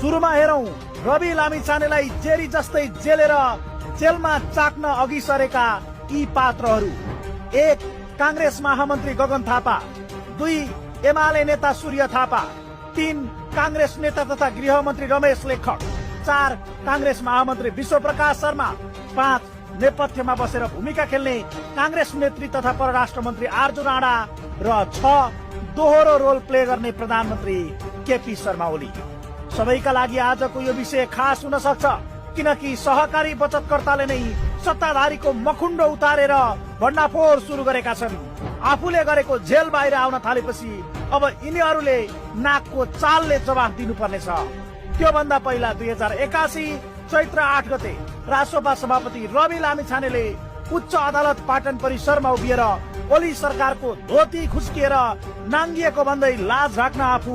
सुरुमा हेरौं रवि लामिछानेलाई जेरी जस्तै जेलेर जेलमा चाक्न अघि सरेका यी पात्रहरू। 1. कांग्रेस महामन्त्री गगन थापा। 2. एमाले नेता सूर्य थापा। 3. कांग्रेस नेता तथा गृहमन्त्री रमेश लेखक। 4. कांग्रेस महामन्त्री विश्वप्रकाश शर्मा। 5. नेपथ्यमा बसेर भूमिका खेल्ने कांग्रेस नेत्री तथा परराष्ट्र मन्त्री आर्जु राणा र 6. दोहोरो रोल प्ले गर्ने प्रधानमन्त्री केपी शर्मा ओली। सबैका लागि आजको यो विषय खास हुन सक्छ, किनकि सहकारी बचतकर्ताले नै सत्ताधारीको मखुण्डो उतारेर भण्डाफोर सुरु गरेका छन्। आफूले गरेको जेल बाहिर आउन थालेपछि अब यिनीहरूले नाकको चालले जवाफ दिनुपर्नेछ। त्योभन्दा पहिला 2081 चैत्र 8 गते रासोपा सभापति रवि लामिछानेले उच्च अदालत पाटन परिसरमा उभिएर ओली सरकारको धोती खुस्किएर नाङ्गिएको भन्दै लाज राख्न आफू